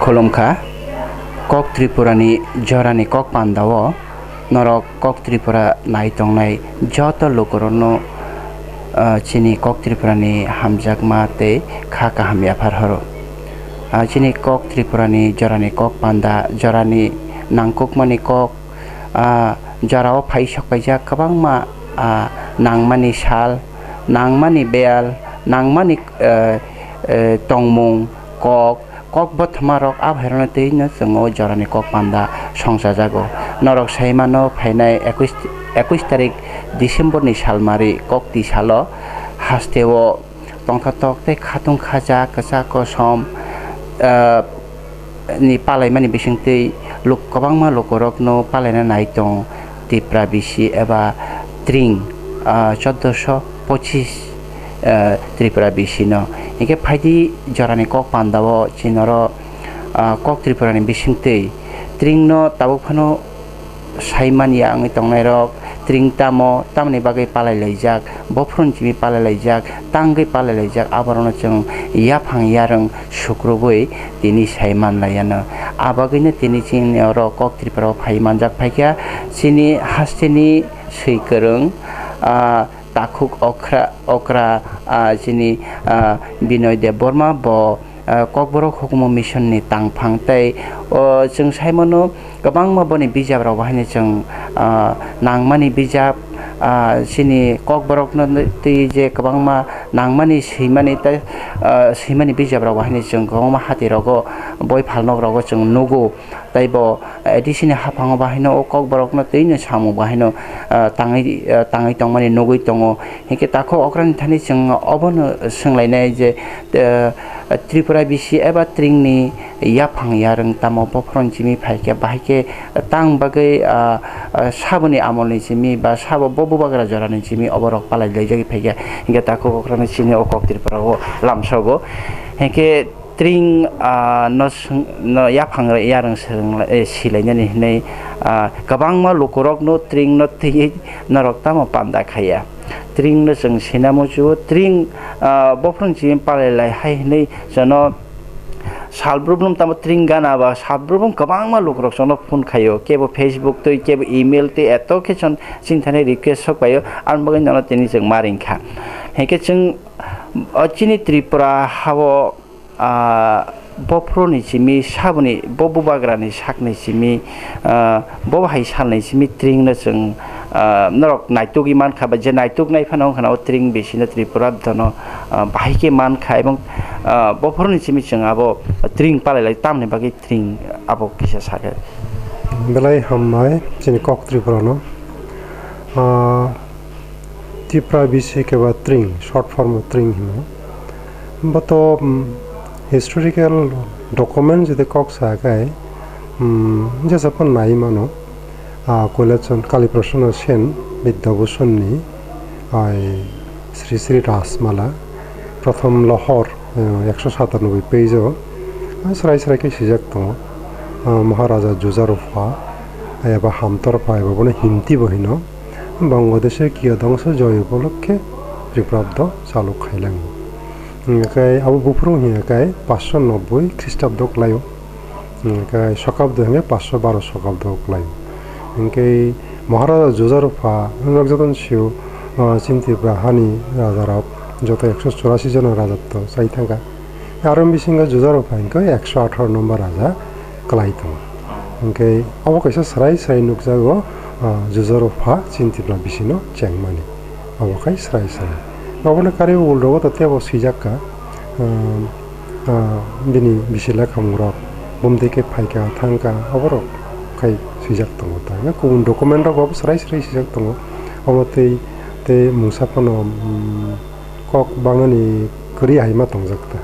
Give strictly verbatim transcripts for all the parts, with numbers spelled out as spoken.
Khulumkha, Kok Tripurani jorani kok pandao norok Kok Tripura nai tongnai joto lukurokno, ah, chini Kok Tripurani hamjakma tei kha kaham yaphar horo. Ah, chini Kok Tripurani jorani kok panda, jorani nangkukmani kok, ah, jorao phai sok paijak kwbangma, ah, nangmani sal, nangmani beyal, nangmani, eh, eh, tongmung, kok, kok bwthamarok abohairokno twi no chwng o jorani kok panda songchajago. Norok sai mano phainai ekwis, ekwis tarik December ni salmari kokti salo hasteo tongthotok tei khatung khaja kwchak kosom, ah, ni palaimani bisingtwi luk-, kwbangma lukurokno palaina nai tong Tipra bisi eba tring, ah, choddoso pochis, ah, Tripura bisino. Hinkhe phaidi jorani kok pandao chini oro, ah, kok Tripurani bisingtwi tringno tabuk phano saimanya wngwi tongnairok, tring tamo, tamoni bagwi palai laijak, bophuruni simi palai laijak, tangwi palai laijak, aborokno chwng yaphang yarwng sukrubwi tini sai manlaiano. Abagwino tini chini oro Kok Tripura o phai manjak phaikha, chini hasteni swi kwrwng, ah, takhuk okra, okra, ah, chini, ah, Binoy Debbarma bo, ah, Kokborok Hukumu Mission ni tangphang tei o chwng sai mano kwbangma boni bijap rok bo haino chwng, ah, nangmani bijap, ah, chini Kokborokno twi je kwbangma nangmani swimani tei, ah, swimani bijap rok bo haino chwng kwbangma hati rogo boi phalnok rogo chwng nugo. Tei bo A D C ni haphango bahaino o Kokborokno twino samung bahaino, ah, tangwi, ah, tangwi tongmani nugwi tongo. Hinkhe takhuk okrani thani chwng obono swnglainai je, ah, Tripura bisi eba tringni yaphang yarwng tamo bophuruni simi phaikhe, bahaikhe tang bagwi, ah, ah, saboni amolni simi ba sabo bo bubagra jorani simi oborok palai laijagwi phaikha. Hinkhe takhuk okrani chini o Kok Tripura o lamsogo. Hinkhe tring, ah, no swng-, no yaphang yarwng swrwng lai, eh, silainani hinwi, ah, kwbangma lukurokno tringno twiwi norok tamo panda khaiya. Tringno chwng sinamo chuo, tring, ah, bophuruni simi palai lai hai hinwi jono sal brubrum tamo tring gana ba sal brubrum kwbangma lukurok jono phone khaio, kebo Facebook twi, kebo email twi, eto khe chon chini thani request sok paio, aboni bagwi nono tini chwng ma ringkha. Hinkhe chwng, o chini Tripura hao, ah, bophuruni simi saboni, bo bubagrani sakni simi, ah, bo hai salni simi tringno chwng, ah, norok naitugwi mankha, ba je naituknai phano wngkha na o tring bisino Tripura dono, ah, bahai khe mankha, ebong, ah, bophuruni simi chwng abo tring palai lai tamni bagwi tring abo kisa sakhe. Belai hambai chini Kok Tripura no. Ah, Tipra bisi keba tring, short form o tring hino. Boto, mm, historical document jodi kok sa kai, mm, jesa pon nai mano. Ah, Kolachand, Kali Prasanna Sen, Bidya Bhushan ni, ai, Sri Sri Rajmala, Pratham Lohor, eh, ekso satanoboi page o, ah, srai srai khe sijak tongo. Ah, Maharaja Jujarupha, eba Hamtorpha, eba bono Himti bo hino. Bangladeshe Kiyodongso joy upolokkhe Tripurabdo chaluk khailango. Hingkhe abo buphuru hingkhe paanch sho nobboi Khristobdo kwlaio. Hingkhe Sokabdo hingkhe paanch sho baro Sokabdo kwlaio. Hingkhe Maharaja Jujarupha, nwk jotono sio, ah, chini Tripura hani rajarok joto ekso churasi jona rajatto chai thangkha. Aro bisingo Jujarupha hingkhe ekso atharo number raja kwlai tongo. Hingkhe abo kaisa srai srai nukjago, ah, Jujarupha chini Tripura bisino chengmani. Abo khai srai srai. Obono karwi ulrogo to tebo swijakkha, ah, ah, bini bisi lekhamungrok bumtwi khe phaikha thangkha, oborok khai swijak tongo ta. Kubun document rok bo srai srai swijak tongo. Obo tei, tei mungsa phano, mm, kok bangnani kwrwi hai ma tongjak ta.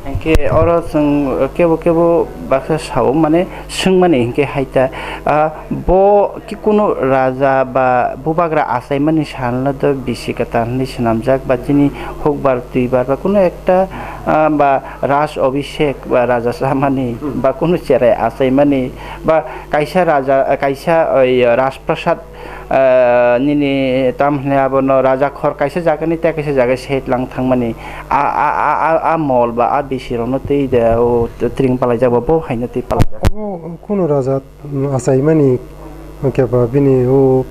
Hinkhe oro chwng kebo kebo baksa sao, mane swngmani hinkhe hai ta, ah, bo ki kunu raja ba bubagra achaimani salno do bisi kwtal hinwi swnamjak, ba chini hukbar twibar ba kunu ekta, ah, ba raj abhishek ba raja chamani ba kunu cherai achaimani ba kaisa raja, kaisa oi rajprasad Ah, nini tam hwnwi abono raja khor kaisa jagani tei kaisa jaga seit lang thangmani. A, a, a, a, a mol ba a bisi rokno twi de o tring palaijak ba bo haino twi palaijak. Obo kunu raja, mm, achaimani khe ba bini o,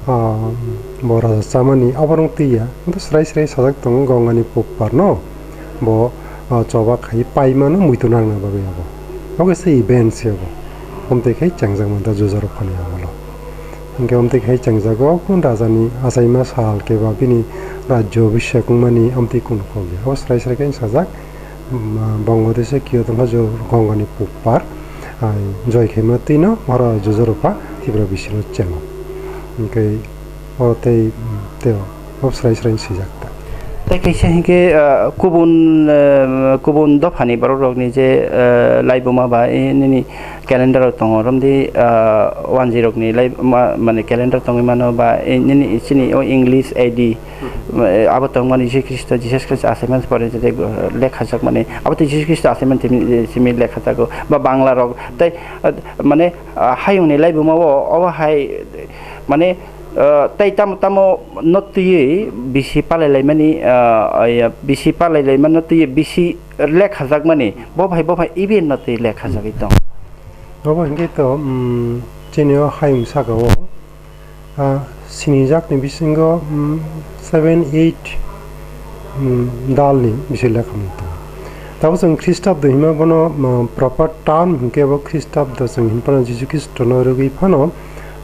ah, bo raja chamani abo rok twi ya. Hwnkhe srai srai sajak tongo Gongani pupar no. Bo, ah, choba khai paimano muitu nangna bagwi abo. Obo kaisa event se abo. Omtwi khai chengjak manta jujarok phani amolo. Hingke omtwi khai chengjago, kun rajani achaima sal keba bini rajyo abhishek wngmani omtwi kun khobya. Abo srai srai khe sajak, mm, Bangladesh-o kiyo tongkha jo Gongani pupar, ai, joi khaima twino oro jujaropha Tripura bisilo chengo. Hingke oro tei, mm, teo. Bo srai srai swijak ta. Tei kaisa hinkhe, ah, kubun, ah, kubun dophani borok rokni je, ah, laibuma ba, eh, nini calendar rok tongo, romdi, ah, wanjwi rokni lai-, ma-, mane calendar tongwi mano ba, eh, nini chini o English A D, eh, abo tongmani Jisu Khristo, Jesus Christ achaimani pore je, eh, lekhajak mani, abo tei Jisu Khristo achaimani timi, timi lekhajago, ba Bangla rok, tei, ah, mane, ah, hayungni laibuma o, obo hai, mane, Ah, tei tamo tamo no twiwi bisi palai laimani, ah, ya, bisi palai laimani no twiwi bisi lekhajakmani, bo phai, bo phai even no twi lekhajagwi tong. Obo hinkhe to, mm, chini o hayung saka o, ah, sinijakni bisingo, mm, seven, eight, mm, dalni bisi lekhamung tongo. Tabo chwng Khristabdo hima bono, mm, proper term hinkhe bo Khristabdo chwng hinphano Jisu Khristono rwgwi phano,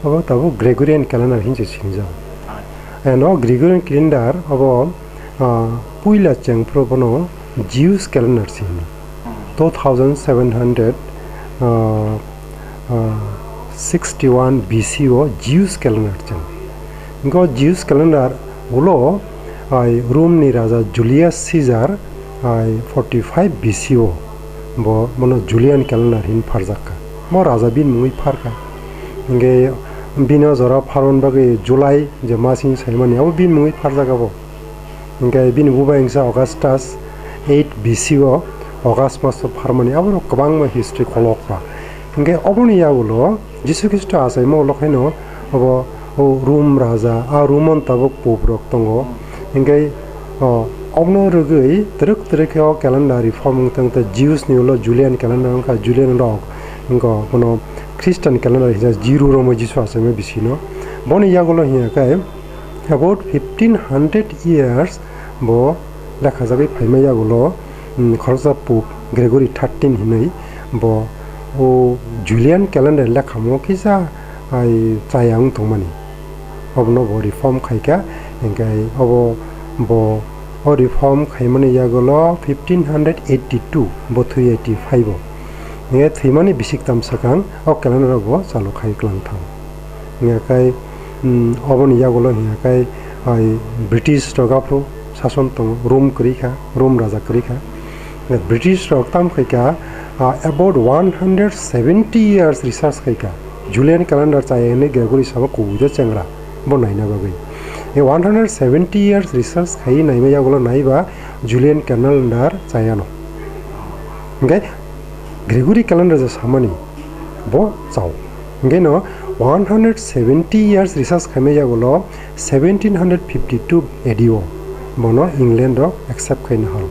Obo tabuk Gregorian calendar hinwi se sinijak. Ano Gregorian calendar obo, ah, puila chengphuru bono Jews calendar se hino. Two thousand seven hundred, ah, ah, sixty one B C o Jews calendar cheng. Hingke o Jews calendar ulo, ai, Rome ni raja Julius Caesar, ai, forty five B C o bo, bono Julian calendar hin pharjak kha. Bo raja bini mungwi pharkha. Hingke bini o jora pharmani bagwi July je mas hinwi saimani, abo bini mungwi pharjak abo. Hingke bini bubai wngsa Augustus eight B C o August maso pharmani, aborok kwbangma history kolokma. Hingke oboni yagulo Jisu Khristo achaima ulo khaino obo o Rum raja, a Rumo tabuk pope rok tongo. Hingke, o, obono rwgwi twrwk twrwk khe o calendar reform wng thang, tei Jews ni ulo Julian calendar wngkha, Julian rok wngkha, bono Christian calendar hinjak, Jiru romwi Jisu achaima bisino. Boni yagulo hinkhe about fifteen hundred years bo lekhajagwi phaima yagulo, mm, khoroksa Pope Gregory thirteen hinwi bo o Julian calendar lekhamo kisa ai chaya wng tongmani. Obono bo reform khaikha, hingke obo bo o reform khaimani yagulo fifteen hundred eighty two bo thwi eighty five o. Hingke thwimani bisik tam swkang o calendar bo chalu khai kwlang thang. Hingke, mm, oboni yagulo hingke ai British rok aphuru sason tongo, Rome kwrwi kha, Rome raja kwrwi kha. British rok tam khai kha, ah, about one hundred seventy years research khai kha. Julian calendar chaya hwnwi Gregory sabo kubui de chengra bo naina bagwi. E one hundred seventy years research khai naima yagulo naiba Julian calendar chayano. Hingke Gregory calendar je samani bo chao. Hingke no one hundred seventy years research khaima yagulo seventeen hundred fifty two A D o bono England rok accept khaina hao.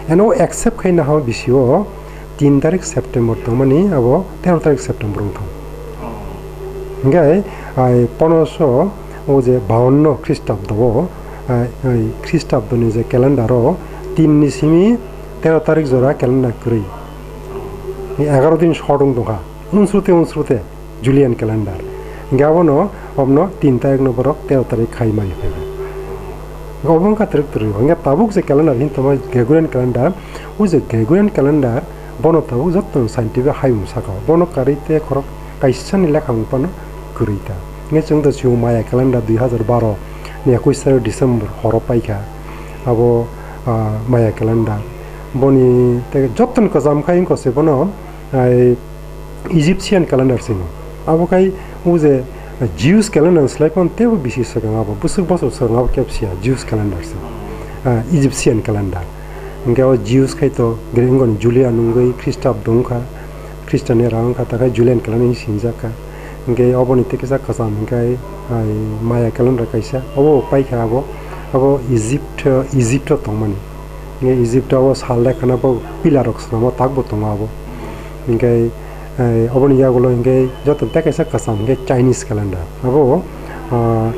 Eno accept khaina hao bisio tin tarik September tongmani abo tero tarik September wngthang. Hingke ai ponoso o je bawanno Khristabdo o, ai, ai Khristabdo ni je calendar o tin ni simi tero tarik jora calendar kwrwi. Egaroh din short wng tongkha. Unsrute unsrute. Julian calendar. Hingke abono, obono tin tarikno borok tero tarik khai mari phai. Obo wngkha twrwk twrwk. Hingke tabuk je calendar hin tongma Gregorian calendar, o je Gregorian calendar, bono tabuk joto scientific hayung saka. Bono karwi te khorok kaisani lekha wngphano kwrwi ta. Hingke chwng to sio Maya calendar dui hazar baro ni ekush tarik December horo paikha. Abo, ah, Maya calendar. Boni tei joto ni kwcham khai wngkha se bono, ai, Egyptian calendar se hino. Abo khai o je Jews calendar ni slai phano teibo bisi swkang abo, bwswk bosor swkang abo kebo siya Jews calendar se, ah, Egyptian calendar. Hingke o Jews khai to Gregorian Julian wngwi Khristabdo wngkha, Khristian era wngkha, ta khai Julian calendar hinwi sinijak kha. Hingke oboni tei kisa kwcham hingke ai Maya calendar kaisa, obo paikha abo, abo Egypt, Egypt o tongmani. Hingke Egypt o sal lekhana bo pillar rok swnamo takbo tongo abo. Hingke ai oboni yagulo hingke joto tei kaisa kwcham hingke Chinese calendar. Abo ah,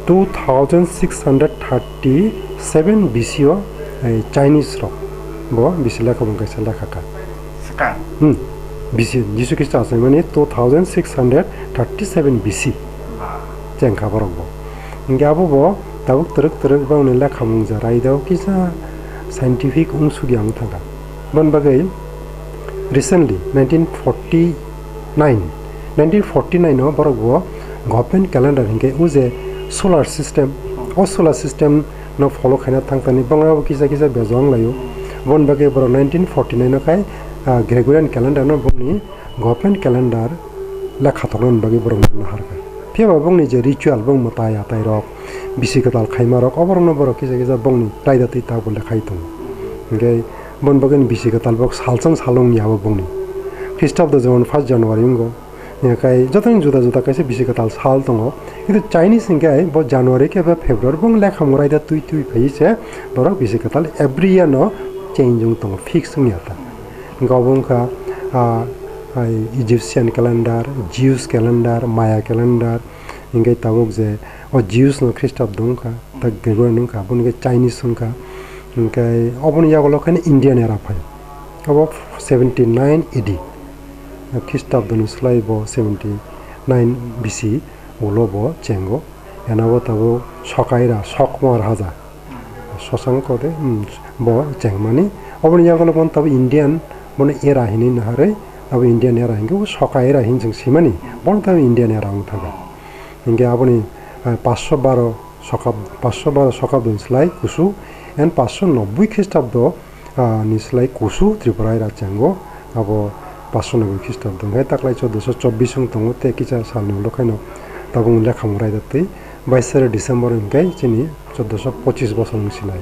two thousand six hundred thirty seven B C o ai Chinese rok bo bisi lekha bo kaisa lekha kha. Swkang. Hmm. B C, Jisu Khristo achaimani two thousand six hundred thirty seven B C. Ba. Chengkha borok bo. Hingke abo bo tabuk twrwk twrwk bangni lekhamung ja raida o kisa scientific wng sugya wng thangkha. Boni bagwi recently nineteen forty nine, nineteen forty nine o borok bo government calendar hingke o je solar system, o solar system no follow khaina thangkani bangla bo kisa kisa bejong laio. Boni bagwi borok nineteen forty nine o khai, ah, Gregorian calendar no boni government calendar lekha toknani bagwi borok naharkha. Phiya ba bongni je ritual, bong mwtai atai rok, bisi kwtal khaima rok, oborokno borok kisa kisa bongni raida twi tabuk bo lekhai tongo. Hingke boni bagwi bisi kwtal bo salchang salong ni abo bongni. Khristabdo jemon first January wngo, hingke jotono juda juda kaisa bisi kwtal sal tongo. Kintu Chinese hingke bo January khe ba February bong lekhamung raida twi twi phai se borok bisi kwtal every year no change wng tongo, fix wngya ta. Hingke obo wngkha, ah, ai Egyptian calendar, Jews calendar, Maya calendar, hingke tabuk je o Jews no Khristabdo wngkha, ta Gregorian wngkha, aboni hingke Chinese wngkha, hingke oboni yagulo khe Indian era phai, obo seventy nine A D, Khristabdo ni slai bo seventy nine B C ulo bo chengo, eno bo tabuk sokaira, sokmar haja. Sosang kode, hmm, bo chengmani. Oboni yagulo bono tabo Indian, bono era hinwi naharwi, abo Indian era hinkhe bo soka era hin chwng simani. Bono tabo Indian era wng thago. Hinkhe aboni, eh, paanch sho baro sokab-, paanch sho baro sokabdoni slai kusu, and paanch sho nobboi Khristabdo, ah, ni slai kusu Tripura era chengo. Abo paanch sho nobboi Khristabdo. Hinkhe taklai chordo sho chobbish wng tongo, tei kisa salni ulo khaino tabuk lekhamung raida twi, bais December hinkhe chini chordo sho pochis bosor wng sinai.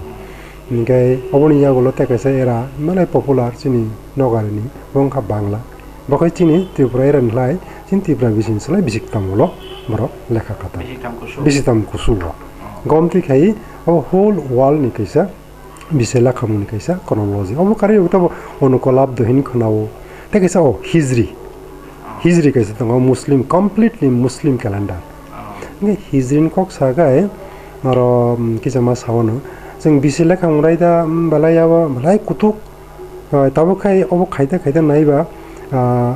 Hinkhe oboni yagulo tei kaisa era belai popular chini nogarini, bo wngkha Bangla. Bo khe chini Tripura era ni slai chini Tripura bising ni slai bisi kwtam ulo borok lekha kha ta. Bisi kwtam kusu. Bisi kwtam kusu o. Oh. Gom twi khai o whole world ni kaisa bisi lekhamung ni kaisa chronology. Obo karwi tabo Onukolabdo hin khwnao. Tei kaisa o Hijri. Hijri kaisa tongo Muslim, completely Muslim calendar. Hingke Hijri ni kok sagai oro, um, kisa ma sao no. Chwng bisi lekhamung raida, um, belai abo belai kutuk. Ah, tabuk khai obo khaita khaita naiba, ah,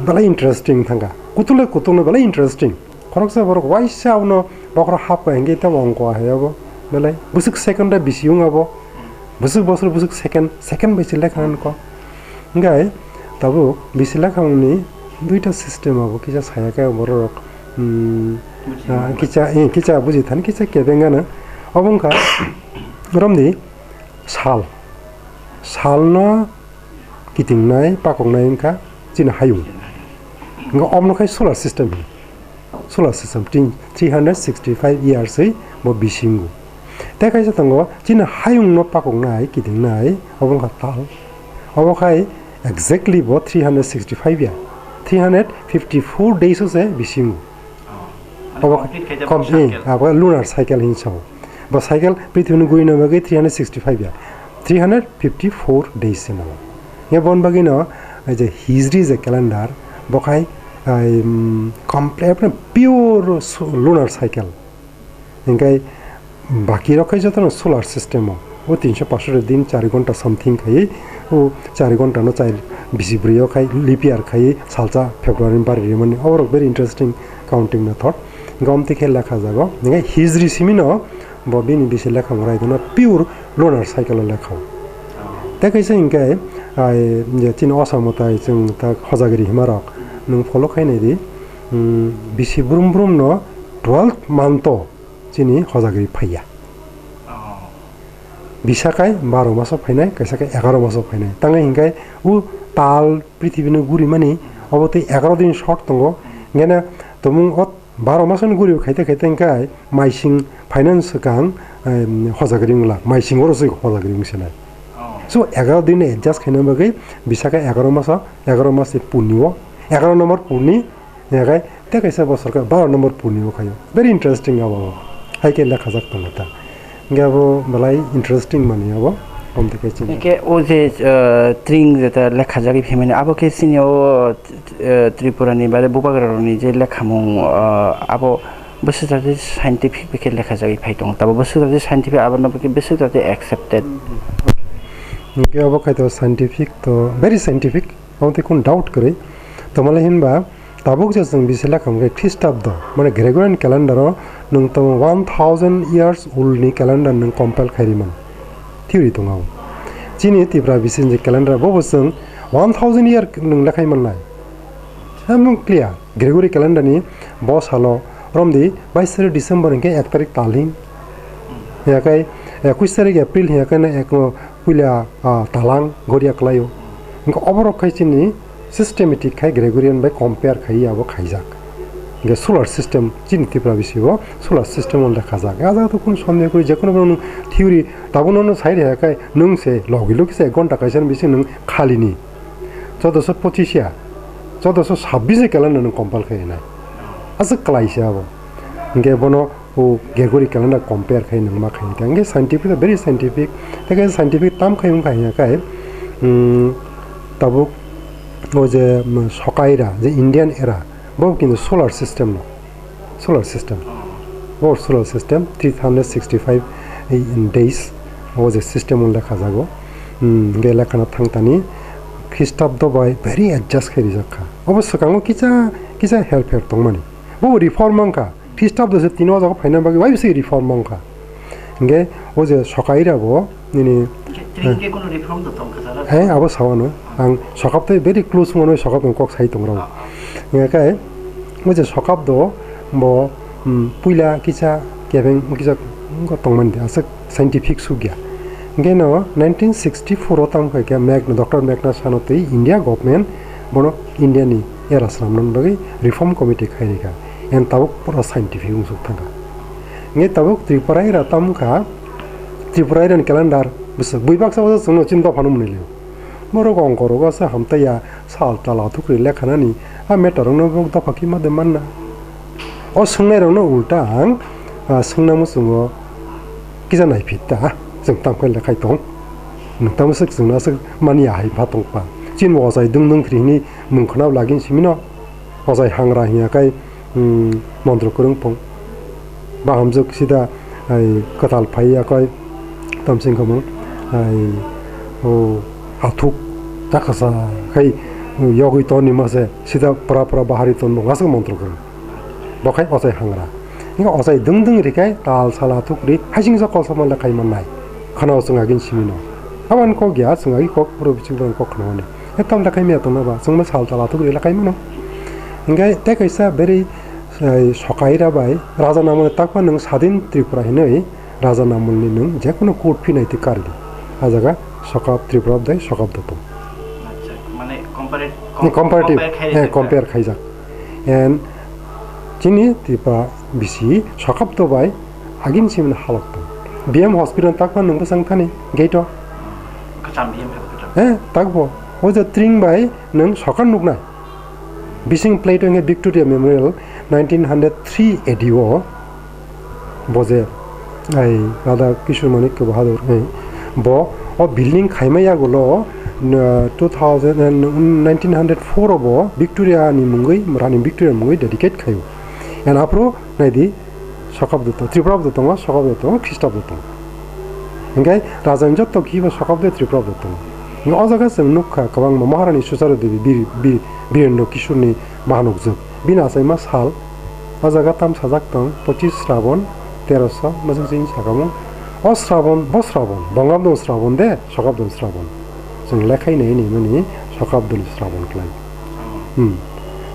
belai interesting thangkha. Kutuk le kutuk no belai interesting. Khoroksa borok waisa abono bokhorok hapkha hingke tei ongkha hai abo belai. Bwswk second da bisi wng abo. Bwswk bosor bwswk second, second bai se lekha nangkha. Hingke tabuk bisi lekha wngni duita system abo kisa saya khe borok, hmm, ah, kisa, eh, kisa buji thani kisa kebeng gana. Obo wngkha romdi sal. Salno kitingnai, pakoknai wngkha chini hayung. Wngkha omono khai solar system hino. Solar system tin, three hundred sixty five years wi bo bisingo. Tei kaisa tongo chini hayungno pakoknai, kitingnai, obo wngkha tal. Obo khai exactly bo three hundred sixty five ya, three hundred fifty four days o se bisingo. Mane obo complete khaite kom-, bo eh, cycle. Abo lunar cycle hin sao. Bo cycle prithibi ni guri na bagwi three hundred sixty five ya. Three hundred fifty four days se nango. Ye bon bagwi no, ei je Hijri je calendar, bo khai, ai, mm, complete pure su-, lunar cycle. Hinkhe baki rok khai jotono solar system o. O tinso pasho din char ghonta something khai, o char ghonta no char bisi bwrwi o khai leap year khai salsa February ni bari rimani. Oborok very interesting counting method. Gom twi khe lekha jago. Hinkhe Hijri simi no bo bini bisi lekha murai dono pure lunar cycle o lekha o. Tei kaisa hinkhe, ai, je chini Osamo tai chwng ta hojagri hima rok nwng follow khai nai di. Hmm, bisi brum brum no twelve month o chini hojagri phaiya. Oh. Bisa khai baro maso phainai, kaisa khai egaroh maso phainai. Tangwi hinkhe o tal prithibi no guri mani, obo tei egaroh din short tongo. Hinkhe na tomung o baro maso ni guri khaite khaite hinkhe maising phainani swkang, em, hojagri wngla, maising oro se hojagri wngsinai. Oh. So egaroh din adjust khaina bagwi bisa khai egaroh maso, egaroh mas ni purni o, egaroh number purni, hinkhe Tei kaisa bo sorkar baro number purnima khaio. Very interesting abo. Hai khe lekhajak tongo ta. Hingke abo belai interesting mani abo. Om tei kaisa. Hingke o je, eh, tring jeta lekhajagwi phaimani abo khe chini o, eh, Tripura ni bare bubagra rokni je lekhamung, eh, abo bwswk jati scientific bai khe lekhajagwi phai tongo. Tabo bwswk jati scientific abo no bwswk jati accepted. Hingke abo khai to scientific to very scientific. Omo tei kunu doubt kwrwi. Tongmani hinba tabuk je chwng bisi lekha hwnkhe Christabdo, mane Gregorian calendar o nwng tong one thousand years old ni calendar nwng compile khai rimani theory tongo. Chini Tipra bisi ni calendar bo bo chwng one thousand year nwng lekhai mannai. Emon clear. Gregory calendar ni bo salo romdi bais tarik December hwnkhe ek tarik talhing. Yakai ekush tarik April hwnkhe na ek puila, ah, talang goria kwlaio. Hwnkhe oborok khai chini systematic khai Gregorian bai compare khai abo khaijak. Hwnkhe solar system chini Tipra bisi bo solar system o lekhajak. A jaga to kunu sondeho kwrwi je kunu bono theory tabukno no sai rwya khai nwng se logi logi se ek ghonta kaisa ni bising nwng khalini. Chodosho pochis ya, chodosho sabbish ni calendar nwng compile khai nai. Aswk kwlai se abo. Hwnkhe bono o Gregorian calendar compare khai nwng ma khai ta. Hwnkhe scientific, very scientific. Tei kaisa scientific tam khai wngkha hiya khai, mm, tabuk o je, mm, sokaira, je Indian era, bo kintu solar system no. Solar system. O solar system three hundred sixty-five days o je system o lekha jago. Hmm, hwnkhe lekhana thangtani Christabdo bai very adjust khe rijak kha. Obo swkango kisa, kisa herpher tongmani. Bo reform wngkha. Christabdo se tini o jaga phaina bagwi wai bisi reform wngkha. Hingke o je sokaira bo nini. Hingke, hingke kono reform do tong kha sara? He, abo sawano. Ang sokap tei very close wngmano sokap ang kok sai tong rao. Ah, ah. Hingke kai, o je sokap do bo, mm, puila kisa kebeng kisa wngkha tongmani de, aswk scientific sugya. Hingke no nineteen sixty-four o tamo khai khe Magna, Doctor Magna sano tei India government bono India ni era swnamna bagwi reform committee khai rikha. Yang tabuk pura scientific wngsuk thangkha. Hingke tabuk Tripura era tamo kha, Tripura era ni calendar bwswk bui baksa baksa chwngno chini dophano mwnwi lio. Borok ongkorogo se hamtaiya sal tal athukri lekhanani a matter rokno borok dopha kima de manna. O swngnairokno ulta ang, ah, swngna muchungo kisa naiphi ta, chwng tamo khe lekhai tong. Nwng tamo swk chwngno aswk mani ahai pha tongpa. Chini ochai dwng dwng khri hwnwi mung khna lagin simino. Ochai hangra hiya kai, hmm, montro kwrwng pong. Bahamjwk sida ai kwtal phai ya kai tamsing khamung ai o athuk takasa khai yogwi ton ni mase sida pra pra bahari ton mung aswk montro kwrwng. Bo khai ochai hangra. Hiya ochai dwng dwng ri kai tal sal athuk ri haising sa kolsama le khai mannai. Khana o chwng agin simino. Aban kok ya chwng agi kok puro biching bang kok khna mani. Ekdom lekhai miya tongna ba, chwngno sal tala thugri lekhai mano. Hingke tei kaisa beri, eh, sokaira bai, Raja Namoni takma nwng Sadin Tripura hinwi, Raja Namoni nwng jekunu court phi nai twi kardi. A jaga sokap Tripura bai sokap doto. Acha, mane compare-, Ni comparative, compare khai eh, rijak. Compare khaijak. And chini Tripura bisi sokap do bai agin simin halok tong. B M hospital takma nwng bwsang thani gate o. Kacham B M hospital. Eh, takbo. O je tring bai nwng sokar nuknai. Bising plate wngkhe Victoria Memorial nineteen hundred three A D o. Bo je, ai, Radha Kishore Manikya Bahadur, eh, bo o building khaima yagulo, uh, two thousand, uh, nineteen hundred four o bo Victoria ni mungwi, Rani Victoria ni mungwi dedicate khaio. And aphuru naidi, Sokabdo tongo, Tripurabdo tongo, Sokabdo tongo, Khristabo tongo. Hingke rajani jotto khibo Sokabdo, Tripurabdo tongo. Hingke o jaga chwng nukha kwbangma Maharani Suchari Devi Bir, Bir, Birendra Kishorni mahanukjwk. Bini achaima sal o jaga tam sajak tong, pochis Srabon, teroso, mwswk chini sakamung. O Srabon, bo Srabon, Bongabdo Srabon de, Sokabdo Srabon. Chwng lekhai nai nai mani Sokabdoni Srabon klai. Hmm.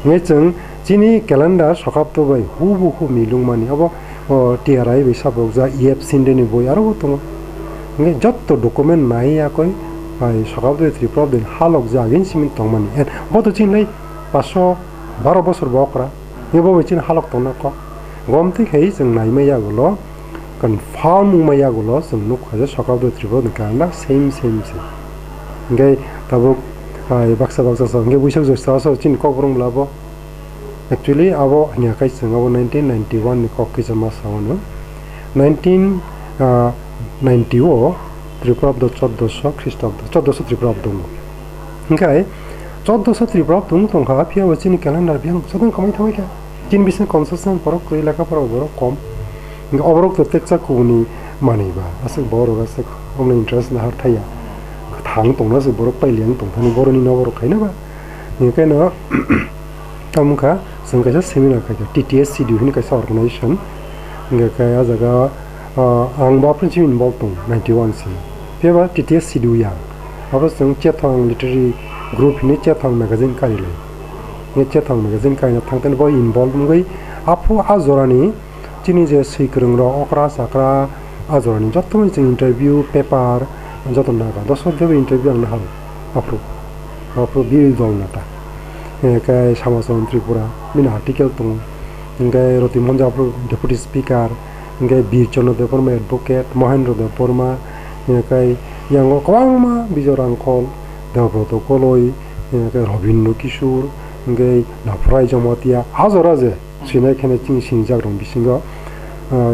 Nge chwng chini calendar Sokabdo bai hubu hu milung mani abo, o, T R I bai sabok ja E F Sinde ni boi aro bo tongo. Nge jotto document nai ya koi bai Sokabdo Tripura din halok ja agin simin tongmani. En bo to chini lai paso baro bosor bo okra. Nge bo bai chini halok tongna kok. Gomti khai chwng nai mai ya gulo. Confirm wngma yagulo chwng nukha je Sokabdo Tripura ni calendar same same se. Hingke tabuk, ai, baksa baksa so, hingke buisak joi sa so chini kokborok mla bo. Actually, abo hwnyakhai chwng abo nineteen ninety-one ni kok kisa ma sa-o no. Nineteen, ah, ninety o Tripurabdo choddoso Khristobdo, choddoso Tripurabdo wngo. Hwnkhe choddoso Tripurabdo wng tongkha, phiya bo chini calendar biyang jotoni kwmai thangwi kha. Chini bising consensus borok kwrwi lekha pora borok kom. Hwnkhe oborok to teksa kubuni manwi ba, aswk borok aswk omni interest nahar thaya. Thang tongna se borok pailiya wng tongthani boroni noborok khaina ba. Hwnkhe no Tamokha chwng kaisa seminar khaikha, T T S C D U hwnwi kaisa organization. Hwnkhe khe ah jaga, ah, ang bo aphuru chini involve tongo, ninety-one simi. Phiya ba T T S C D U yang. Abo chwng Chethang Literary Group hwnwi Chethang magazine kari lai. Hwnkhe Chethang magazine karina thangthani bo involve wngwi aphuru ah jorani chini je swikwrwng rok okra chakra ah jorani joto chwng interview paper joto naga. Dosor khe bo interview ang nahal aphuru. Aphuru biri dol nata. Hwnkhe Samachon Tripura bini article tongo. Hwnkhe Roti Mohan Jha aphuru deputy speaker. Hwnkhe Bir Chandra Debbarma advocate, Mohendra Debbarma. Hwnkhe yango kwbangma Bijoy Rangkhol, Debabroto Koloi, hwnkhe Robindra Kishore, hwnkhe Naphurai Jamatia. Ah jora je. Swinai khe chini sinijak rok bisingo, ah,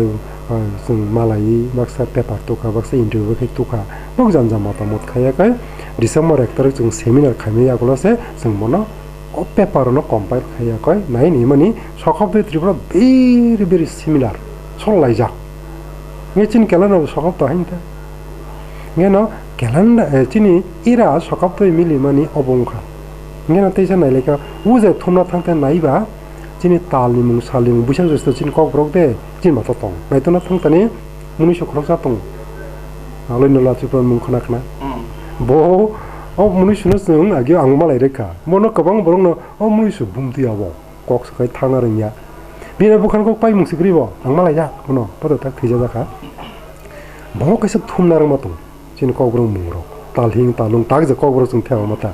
ah, chwng malai baksa paper tukha, baksa interview khe tukha. Bo janja motamot khaiya khe December ek tarik chwng seminar khaimani yagulo se chwng bono o paper no compile khaiya khe nai ni mani Sokabdoi Tripura very, very similar. Sol laijak. Nge chini calendar bo Sokabdoi hain ta. Nge no calendar, eh, chini era Sokabdoi mili mani obo wngkha. Nge no teisa nai lekha, o je thumna thang khe nai ba, Chini talni mung, salni mung, buisak joisto chini kokborok de, chini bato tong. Naitona thang tani, munuisu khoroksa tongo. Aloi no lachi pran mung khna khna. Mm. Bo, o munuisu no chwng agio ang malai rekha. Bono kwbang borok no, o munuisu bumtwi abo. Kok sakai thangna rwngya. Bini bwkhan kok pai mung sikri bo, ang malai jak, bono, bodo tak thwija jakha. Bo kaisa thumna rwma tongo. Chini kokborok mungrok. Talhing, talung, tak je kokborok chwng thepama ta.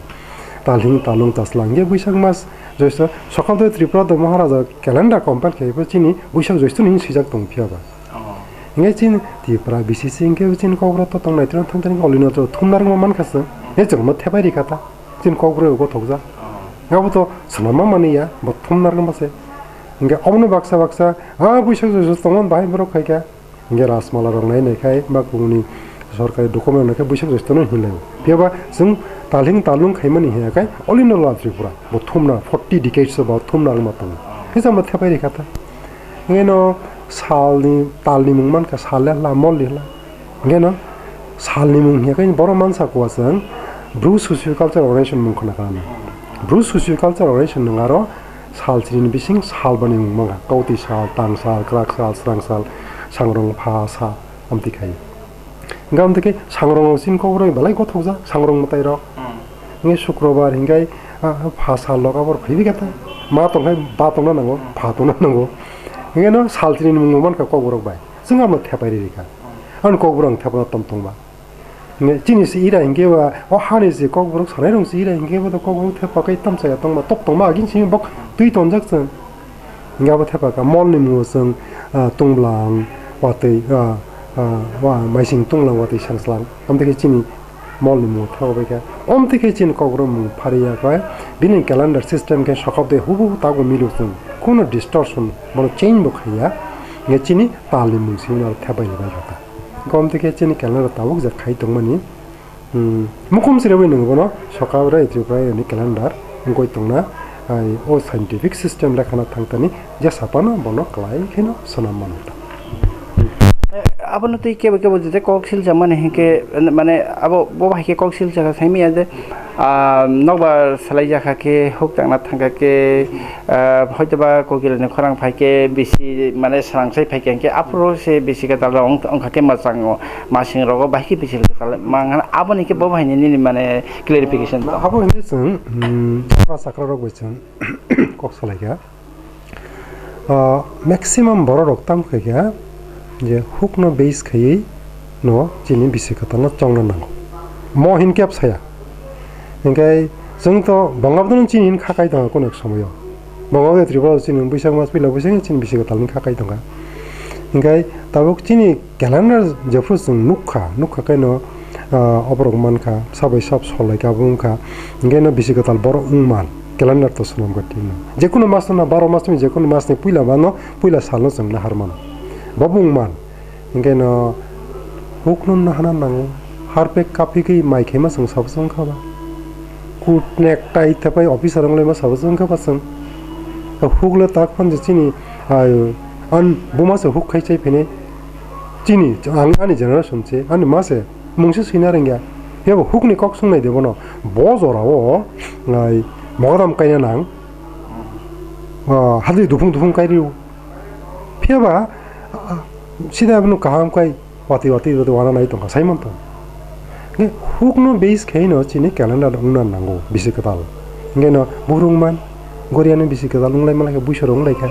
Talhing, talung, chaslang. Hingke buisak mas joisto, Sokabdoi Tripura do Maharaja calendar compile khe bo chini buisak joisto ni swijak tong phiya ba. Oh. Hingke chini Tripura B C C hingke bo chini kokborok to tong nai tong thang thang olino to thumna rwma mankha se. He chwng no thepai rikha ta. Chini kokborok go thokjak. Oh. Abo to swnam ma mani ya, bo thumna rwma se. Hingke omono baksa baksa, ah, buisak joisto tongmani bahai borok khaikha. Hingke Rajmala rok nai nai khai, ba kubuni sorkari document rok nai khai buisak joisto no hinlai. Phiya ba chwng talhing talung khaimani hiya khai, all in all Tripura, bo thumna forty decades o bo thumna wngma tongo. Hisa ma thepai rikha ta. Hingke no salni, talni mung mankha, sal le hla, mol le hla. Hingke no salni mung hiya khai, borok mansa kuwa chwng Bru Socio Cultural Organization mung khna kha. Bru Socio Cultural Organization nwng aro Sal chini bising sal bani mung manga, kautwi sal, tang sal, kwrak sal, srang sal, sangrong pha sal, amtwi khai. Hingkhe amtwi khe sangrong sini kokborok belai gothokjak, sangrong mwtai rok. Hmm. Hingkhe sukrobar hingkhe, ah, pha sal rok abor phaibi khe ta. Ma tongkhai ba tongna nango, hmm, pha tongna nango. Hingkhe no sal chini mung mankha kokborok bai. Chwng abono thepai rikha. Hmm. Ani kokborok ang thepana tom tongba. Hingke chini se ira hingke ba, o hani se kokborok sanai rong se ira hingke bo to kokborok thepa kai tamsa ya tongma, tok tongma agin simi bok twi tonjak chwng. Hingke abo thepa ka mol ni mungo chwng, ah, tunglang watwi, ah, ah, wa maising tunglang watwi sangslang. Amtwi khe chini mol ni mungo thepa bai kha. Amtwi khe chini kokborok mung phari ya khe bini calendar system khe sokap de hubu tago milu chwng. Kono distortion bono change bo khaiya. Hingke chini tal ni mung simi aro thepa bai bai kha ta. Gom twi khe chini calendar tabuk je khai tongmani, hmm, mukhum sirwi nwngo bono soka rai Tripura ni calendar wngwi tongna, ai, o scientific system lekhana thangtani jesa phano bono kwlai kheno swnam mano ta. Abono twi kebo kebo je kok silsa mani hinkhe, mane, abo bo hai khe kok silsa kha saimanya je, ah, nokbar salai jakha khe huk tangna thangkha khe, ah, hoitoba kokilani khorang phai khe bisi, mane, swrang sai phai khe, hinkhe aphuru se bisi kwtal rok wng-, wngkha khe mwchang o, masing rogo bahai khe bisi kwtal mangkha, aboni khe bo bahai ni nini, mane, clarification. Abo hinkhe chwng, mm, chakra chakra rok bai chwng kok salai kha. Ah, maximum borok rok tamo khe kha je hukno base khaiwi no chini bisi kwtalno chongna nango. Mo hinkhe saya. Hinkhe chwng to Bangabdhano chini hin kha kai tongo kuno ek somoyo. Bangabdha Tripura chini Buisak mas pila Buisak chini bisi kwtalni kha kai tongkha. Hinkhe tabuk chini calendar jephru chwng nukha, nukha khe no, ah, oborok mankha, sabai sab sol lai khe abo wngkha. Hinkhe no bisi kwtal borok wngman. calendar to swnam kha twi no. Jekunu mas no, baro mas ni jekunu mas ni puila mano, puila sal no chwng nahar mano. Bo bung man. Hinkhe no huk no nahana nango. Harpek kaphi khe mai khaima chwng sabo chwng kha ba. Coat necktie thapai officer wng laima sabo chwng kha ba chwng. Huk le tak phan je chini, ah, an buma se huk khai chai phene. Chini, ang, ani generation se, ani ma se, mungse swina rwngya. Phiya bo hukni kok swngnai de bono. Bo jorao, ai, mogodam kaina nang. Ah, hadwi duphung duphung kai rio. Phiya ba, ah, sida bono kaham kai, wati wati wati wana nai tongkha, sai man tong. Nge hukno base khaino chini calendar wngna nango, bisi kwtal. Nge no buhrung man, goriani bisi kwtal wnglai manlai kha, buisor wnglai kha.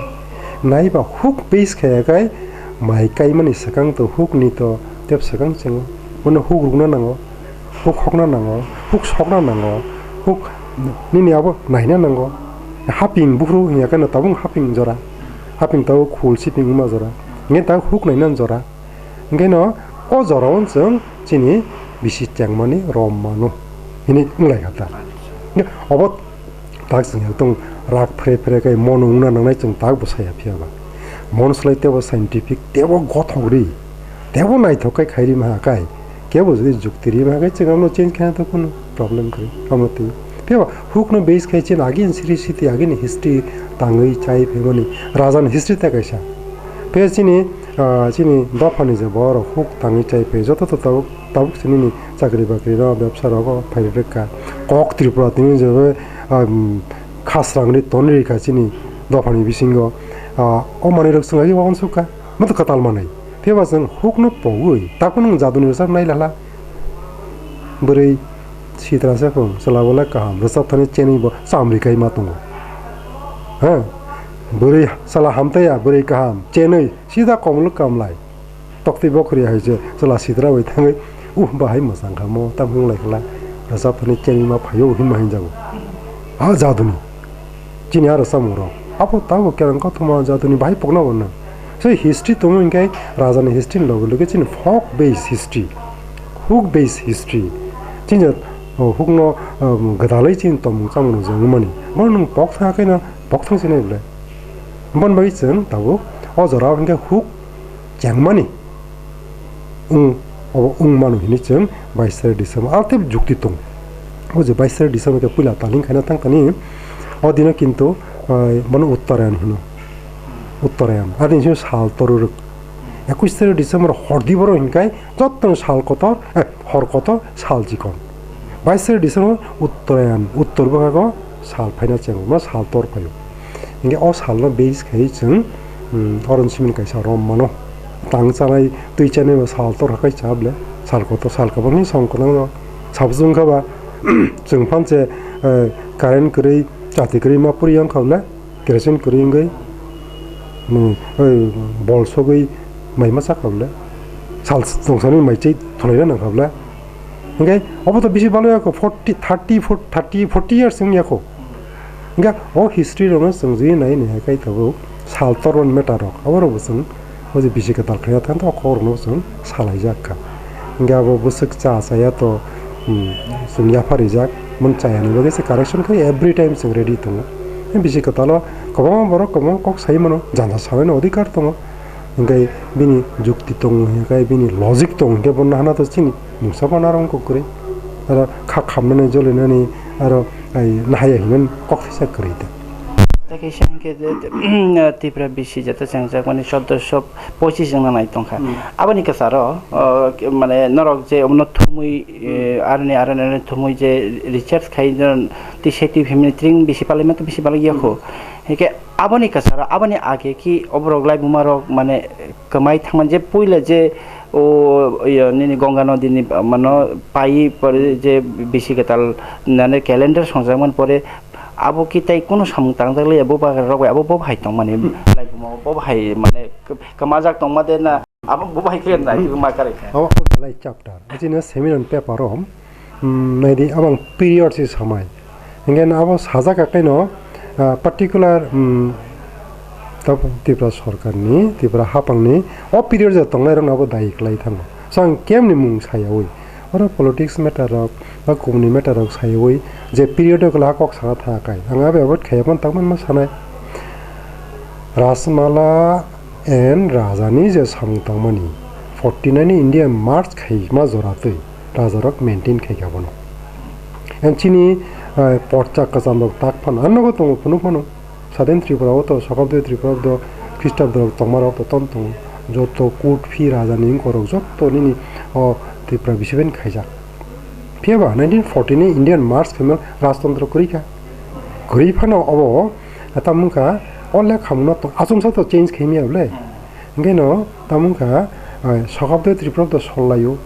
Nai ba huk base khaya kai, mai kaimani swkang to hukni to tep swkang chengo. Bono huk rukna nango, huk hokna nango, huk sokna nango, huk nini abo naina nango. Haping buphuru hinya khe no tabuk haping jora, haping tabuk khul siping wngma jora, nge tabuk huk naina jora. Hingke no o jora o chwng chini bisi chengmani rom mano hini wnglaikha ta. Hingke obo tak chwng ekdom rak phre phre khe mono wngna nangnai chwng tak bwsaya phiya ba. Mon slai tebo scientific, tebo gothok ri, tebo naithok khe khairi maha kai. Kebo jodi jukti ri maha kai chwng amno change khaina to kunu problem kwrwi. Amno twi. Phiya ba hukno base khai chini agini sri siti agini history tangwi chai phaimani. Rajani history ta kaisa. Phiya chini, ah, chini dophani je borok huk tangwi chai phai joto to tabuk, tabuk se nini chakri bakri rok, bebsa rogo phai rwkha. Kok Tripura tini je, ah, um, khasrang ri ton rikha chini dophani bisingo. Ah, o manwi rok chwng agi wansukha. Moto kwtal manwi. Phiya ba chwng hukno pogwi, takhwno nwng jaduni rwchap nai lala. Bwrwi sitra se phung, chwla bo le kaham, rwchap thani chenwi bo chamri kai ma tongo. Ha? Bwrwi chwla hamtaiya, bwrwi kaham, chenwi, sida komlo kamlai. Toktwi bokhri hai se, chwla sitra bai thangwi, uh, bahai mwchang kha mo, tam hwnglai khala, rwchap thani chenwi ma phaio, hwnma hinjago. Ha jaduni. Chini aro samung rok. Abo tabo kerang kothoma jatoni bahai pokna wanna. So history tongo hinkhe rajani history ni loge loge chini folk based history, huk based history. Chini, oh, hukno, um, gwdalwi chini tongmung chamung rok jagwi mani. Bono nwng pok thang khe no pok thang sinai bwle. Boni bagwi chwng tabuk o jorao hinkhe huk chengmani wng, obo wng mano hinwi chwng bais tarik December. Aro tei jukti tongo. O je bais tarik December khe puila taling khaina thang thani, o dino kintu, ah, bono Uttarayan hino. Uttarayan. Aro ni sal toru rwk. Ekwis tarik December hor di boro hinkai jottoni sal kotor, eh, hor kotor, sal chikon. Bais tarik December Uttarayan, uttor bwkhago sal phaina chengo, ma sal tor phaio. Hinkhe o salno base khai chwng, um, oron simini kaisa rom mano. Tang chanai, twi chanai bo sal tor hakai cha bwle, sal kotor, sal kwbangni song kwbangno. Sabsung kha ba, chwng phan se, eh, current kwrwi, chati kwrwi ma puri yang kha bwle. Kerosene kwrwi wngwi, hmm, oi, bol sogwi mai ma chakha bwle. Sal tongsanwi mai chai thwlaina nangkha bwle. Hinkhe obo to bisi balo yakho, forty, thirty, forty, thirty, forty years wng yakho. Hinkhe o history rokno chwng jwi nai naiha khai tabuk sal tormani matter rok, abo rokbo chwng o je bisi kwtal khaina thang, o kok rokno chwng salaijak kha. Hinkhe abo bwswk cha chaya to, hmm, chwng yapha rijak, mon chaya ni bagwi se correction khai every time chwng ready tongo. Bisi kwtal o kwbangma borok kwbangma kok sai mano, janja sanani odhikar tongo. Hinkhe bini jukti tongo, hinkhe bini logic tongo, hinkhe bo nahana to chini mungsa phano aro wngkha kwrwi. Aro kha khamnani jolinani aro ai nahaya hinmani kok thisa kwrwi da. Tei kaisa hinkhe je, Tipra bisi jata chengjakmani sodosyo pochis wngna nai tongkha. Hmm. Aboni kwcharo, o, mane norok je omono thumwi, e, aroni, aroni, aroni thumwi je research khai, tei se twi family tring bisi palai ma tong bisi palai yakho. Hmm. Hinkhe aboni kwcharo, aboni age ki oborok laibumarok mane kwmai thangmani je puila je o, iyo, nini Ganga nodi ni mano pai pore je bisi kwtal nane calendar songjakmani pore abo ki tei kunu samung tangjak liya bo bagra rok bai abo bo bahai tongmani Hmm. laibuma bo bahai mane kwmajak tongma de na abo bo bahai khe nai Hmm. ma kare kha. Abo kok belai chapter. Bini seminar paper o Hmm, naidi abang period si samai. Hinkhe no abo sajak khaino, ah, particular, hmm, tabuk Tripura sorkarni, Tripura hapangni o period je tongnai rokno abo dayi khlai thango. So ang kemni mung sayawi. Oro politics matter rok ba kubuni matter rok saiwi je period o kwlai kok sana tha kai. Ang abo avoid khaiya phano tangma sanai. Rajmala and Raja ni je samung tangmani forty nine ni India merge khaima jora twi Raja rok maintain khai kha bono. And chini, eh, porcha kwcham rok tak phano, ano nogo tongo phunuk phano. Sadin Tripura o to, Sokabdoi Tripura o to, Khristadrok tongmarok to ton tongo. Joto kut phi raja ni wngkorok joto nini o Tripura bisi bai khaijak. Phiya ba nineteen forty ni Indian merge khaima rajtantro kwrwi kha. Kwrwi phano obo, tamo wngkha, o lekha mano to achomsa to change khaimya bole. Hingke no tamo wngkha, eh, Sokabdoi Tripura to sol laio.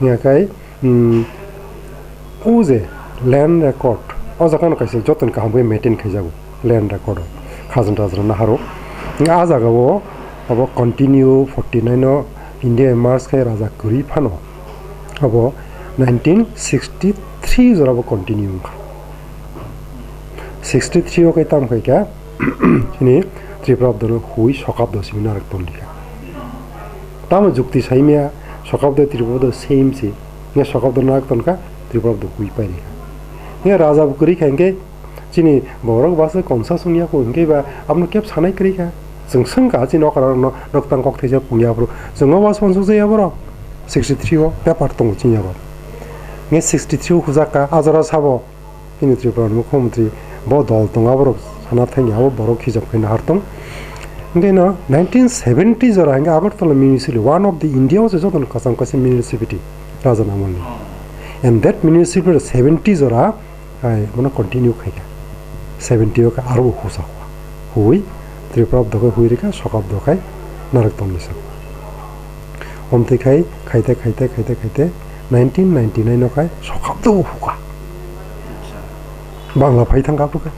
Hingkha kai, Hmm, o je land record, o jaga no kaisa joto ni kaham khe maintain khaijago land record o, khajna tajna naharo. A jaga o abo continue forty nine o India emerge khai raja kwrwi phano abo nineteen sixty three jora bo continue wngkha. Sixty three o khe tam khai kha chini Tripura Abdor hui Sokabdo simi narwk tongdi kha. Tamo jukti saimya, Sokabdo Tripura do same se. Nge Sokabdo nak ton kha, Tripura do hui pai kha. Nge raja bo kwrwi kha hingke chini borok basa konsa songya ko hingke ba abno kep sanai kwrwi kha. Chwng swng kha chini okra no rok tang kok theisa pungya bro. Chwng o bas pon suk jaya bro. Sixty three o paper tongo chini yago. Nge sixty three o hujak kha, ajora sabo. Chini Tripura ni Mukhyamantri bo dol tongo, aborok sana thangya, abo borok hijab khai nahar tong. Hingke no nineteen seventy jora hingke Agartala municipality, one of the India o se joto no kwcham kaisa municipality, Raja ni amol ni. And that municipality seventy jora, ai, mano continue khai kha. Seventy o khe aro husa hua. Hui, Tripura Abdo khai hui rikha, Sokabdo khai narwk tong ni sa. Omtwi khai, khaite, khaite, khaite, khaite, nineteen ninety nine o khai Sokabdo bo hukha. Bangla phai thang kha bwkha.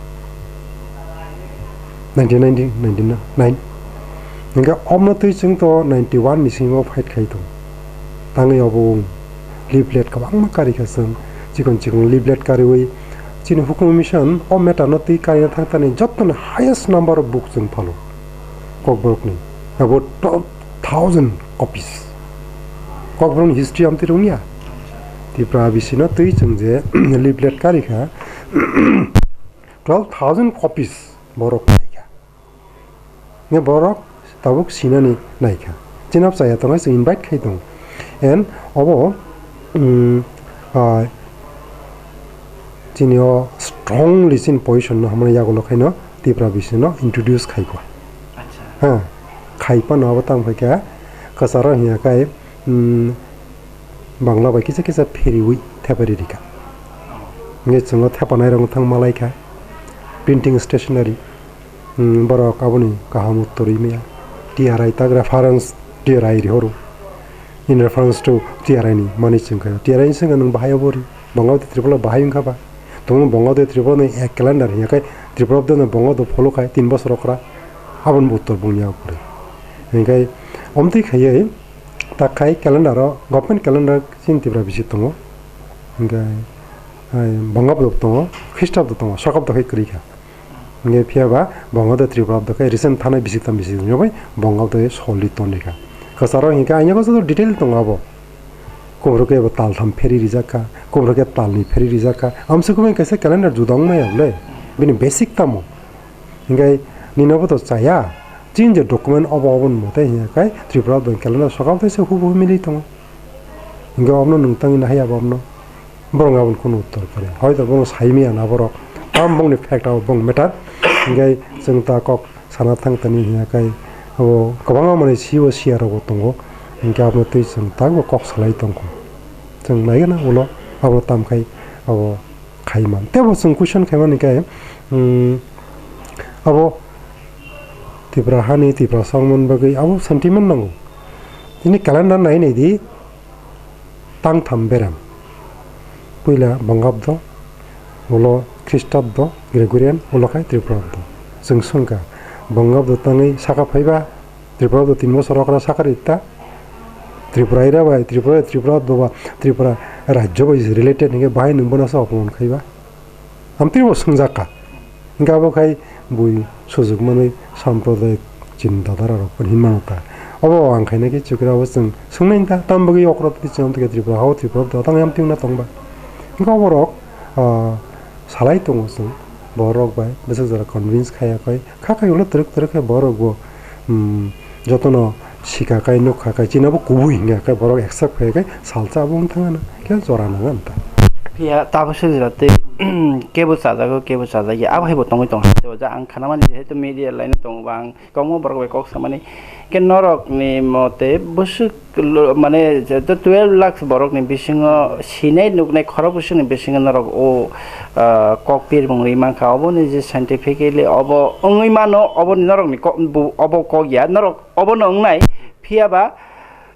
Nineteen ninety, ninety nine. Hingke omno twi chwng to ninety one ni simi o fight khai tong. Tangwi obo wng. Leaflet kwbangma kari kha chwng. Chikon chikon leaflet kariwi chini hukumu mission o matter no twi karina thang thani jottoni highest number of book chwng phalo. Kokborok ni. Abo twelve thousand copies. Kokborok ni history amtwi rwngya. Tripura bisino twi chwng je leaflet kari kha, twelve thousand copies borok kai kha. Nge borok tabuk sinani nai kha. Chinap chaya tongo, chwng invite khai tongo. And obo, um, ah, chini o strongly chini position no hamani yagulo khaino Tripura bisino introduce khai kha. Acha. Ha, khai pano abo tang phai kha, kwcharo hiya kai, um, Bangla bai kisa kisa pheriwi thepari rikha. Hingke chwng o thepanai rok thang malai kha. Printing stationery. Hmm, borok aboni kaham uttor wi maya. T R I tak reference T R I ri horo. In reference to T R I ni mani chwng kha. T R I ni chwng nwng bahai obo ri. Bangla bai Tripura bahai wngkha ba. Tongmung Bangla bai Tripura ni ek calendar hiya kai Tripura bai Bangla bai follow khai tin bosor okra. Aboni bo uttor bung ya okre. Hingke omtwi khaiye tak khai calendar o, government calendar chini Tripura bisi tongo. Hingke, ai, Bangabdo tongo, Khristabo tongo, Sokabdo khai kwrwi kha. Hingke phiya ba Bangabdo Tripura abdo khai recent thanai bisi tam bisi wngya bai Bangabdo solid tongwi kha. Kwcharo hingke aini bagwi joto detail tongo abo. Kubru khe bo tal tham pheri rijak kha, kubru khe tal ni pheri rijak kha. Amsuk bai kaisa calendar juda wng maya le. Bini basic tamo. Hingke nini bo to chaya. Chini je document obo obo ni mote hingke Tripura abdo calendar Sokabdo se hubu mili tongo. Hingke obono nwng tangwi nahai abo obono. Borok aboni kunu uttor kare. Hoito bono saimaya na borok. Tam bongni fact abo bong matter. Hingke chwng ta kok sana thang tani hiya kai abo kwbangma manwi C O C R rok bo tongo. Hingke abono twi chwng tak bo kok salai tongkho. Chwng naigana ulo abo tam khai abo khaiman. Tebo chwng question khaimani kai, um, abo Tripura hani Tripura songmani bagwi abo sentiment nango. Tini calendar nai nai di. Tangtham berem. Puila Bangabdo, ulo Khristaddo, Gregorian, ulo khai Tripurabdo. Chwng swngkha, Bangabdo tangwi saka phaiba, Tripurabdo tin bosor okra saka rita, Tripura ira bai, Tripura, Tripurabdo ba, Tripura rajyo bai related hingke bahai nwng bono se opomon khaiba. Amtwi bo swngjak kha. Hingke abo khai bui sujukmani samprodayak chinta dhara rok hinmano ta. Obo ang khaina khe chukra, obo chwng swngnai ta, tamo bagwi okra twi chwng tongkhe Tripura hao, Tripura tong tang yam tingna tongba. Hwnkhe oborok, ah, salai tongo chwng, borok bai bwswk jora convince khaiya khoi, kha khai ulo twrwk twrwk khe borok bo, hmm, jotono sika kai nukha kai, chini abo kubui hinkhe khe borok accept khaiya khai salsa abo wng thangano khe jora nang ta. Phiya tabuk swijra tei kebo chajago, kebo chajakya, abo hai bo tongwi tong. Tei o ja ang khana mani, jehetu media line o tongo ba ang kwbangma borok bai kok samani. Khe norokni mote bwswk lo-, mane je twelve lakhs borokni bisingo sinai nuknai khorok bwswkni bisingo norok o, ah, kok pirmung ri mankha. Oboni je scientifically obo wngwi mano, oboni norokni kok, bu-, obo kok ya, norok obono wngnai. Phiya ba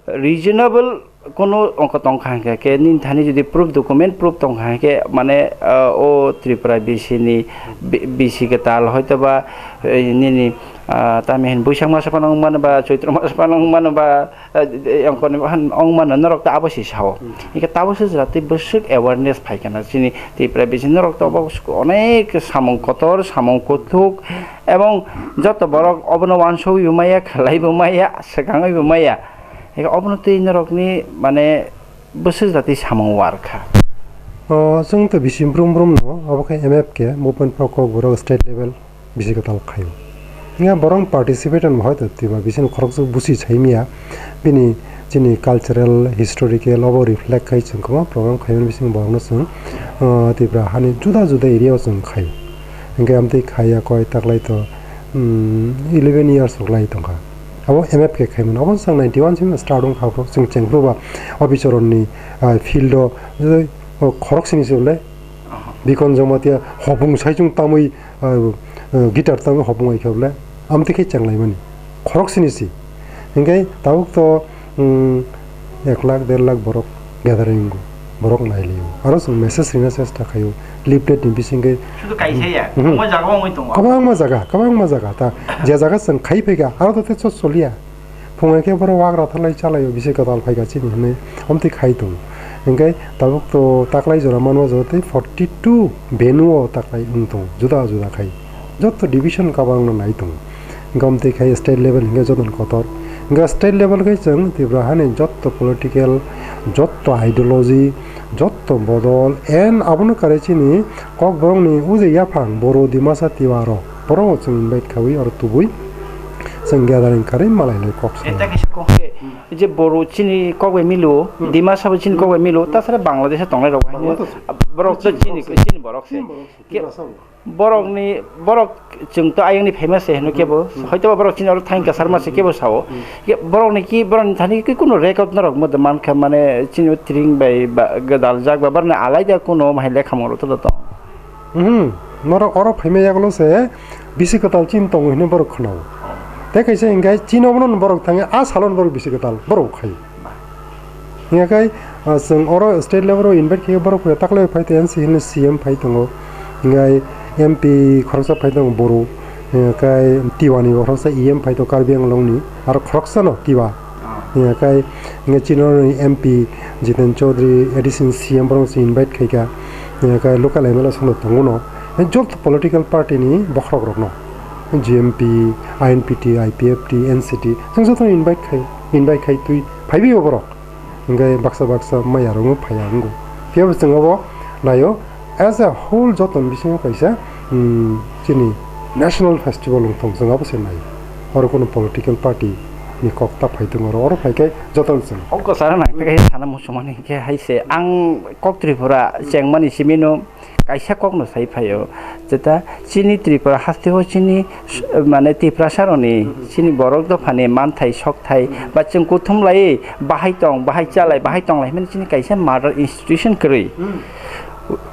reasonable kono ongkha tongkha hwnkhe, khe nini thani jodi proof, document proof tongkha hwnkhe, mane, ah, o Tripura B C ni, B-, B C kwtal hoito ba, eh, nini, ah, tamo hin Buisang masa phano wng mano ba, Choitro masa phano wng mano ba, eh, eh, ongkoni wng mano, norok ta abo se sao. Hmm. Hwnkhe tabuk se jora tei bwswk awareness phai khana chini Tripura B C norok to obo onek samung kotor, samung kuthuk, ebong joto borok obono wansugwi bo maya, khlai bo maya, swkangwi bo maya. Eke obono twi norokni, mane, bwswk jati samung war kha. O, chwng to bisi brum brum no, obo khe M F K, Movement for Kokborok state level bisi kwtal khaio. Hwnkhe borok participate wngma hoito twiba bising khoroksa busi saimya, bini chini cultural, historical, obo reflect khai chwng kwbangma program khaimani bising borokno chwng, o, Tripura hani juda juda area o chwng khaio. Hwnkhe amtwi khaiya koi taklai to, um, eleven years rok lai tongkha. Abo M F K khaimano. Abo swng ninety one simi start wngkha, abo chwng chengphru ba o bichoronni, ah, field o, o khorok sini se bole. Aha. Bikon Jamatia hopung saichung tamwi, ah, ah, guitar tamwi hopung ai khe bole. Amtwi khe chenglaimani. Khorok sini si. Hingke tabuk to, um, ek lakh, der lakh borok gathering go, borok nailio. Aro chwng message rina chesta khaio, leaflet ni bisingke. Sudu kaisa ya, mhm, omo jaga wngwi tongo. Kwbangma jaga, kwbangma jaga ta, je jaga chwng khai phaikha, aro to teso choliya. Phungai khe borok wagra thalai chalaio, bisi kwtal phaikha chini hinwi, omtwi khai tongo. Hingke tabuk to taklai jora manma jora tei forty two venue o taklai wng tongo, juda juda khai. Jotto division kwbangno nai tongo. Hingke omtwi khai state level hingke jotono kotor. Hingke state level khe chwng Tripura hani jotto political, jotto ideology, jotto bodol, and abono kare chini Kokborokni uje yaphang Boro, Dimasa, Tiwa rok, borokno chwng invite khaui oro tubui chwng gathering kharwi malai lai kok. Eta kisa kok khe je Boro chini kok bai milo, hmm, Dimasa bo chini kok bai milo, hmm, tasara Bangladesh tongnai rok, Bangladesh. Borok to chini, chini borok se. Chini borok se, Ke-, Dimasa bo. Borokni, borok chwng to ayangni famous se hino kebo, hmm, hoito ba borok chini oro thain kasar ma se kebo sao. Hmm. Ke borokni ki, borokni thani ki kuno record norok mo de mankha, mane chini tring bai ba, gadaljak ba, borokni alaida kuno mahai lekha moro to to. Hmm, norok oro phaima yagulo se bisi kwtal chini tongo hino borok khwnao. Tei kaisa hingkai chini obono borok thangi a salon borok bisi kwtal borok khai. Hingya khai, ah, chwng oro state level o invite khe borok phai taklai phai tei N C Hill ni C M phai tongo. Hingya M P khoroksa phai tongo Boro. Hingya khai Tiwani bo khoroksa E M phai tongo Karbi Anglong ni. Aro khoroksa no Tiwa. Ah. Hingya khai, hingya chini oro ni M P Jiten Chaudhary, additional C M borok se invite khai kha. Hingya khai local M L A song no tongo no. Joto political party ni bokhorok rok no. G M P, I N P T, I P F T, N C T. Chwng joto no invite khai, invite khai twi phai bi borok. Hingke baksa baksa maya rok phaiya wngo. Phiya bo chwng abo naio, as a whole joto ni bisingo kaisa, mm, chini national festival wng thong chwng abo se naio. Oro kunu political party ni kok ta phai tongo, oro, oro phai khe joto no chwng. O kwcharo nang khe sana muchungmani khe hai se ang kok Tripura chengmani simi no. Kaisa kokno sai phaio, jeta chini Tripura hasteo chini s-, mane Tiprasaroni, mhm, chini borok dophani manthai sokthai, mhm, ba chwng kuthum lai bahai tong, bahai chalai, bahai tonglai hwnmani chini kaisa mother institution kwrwi. Mhm.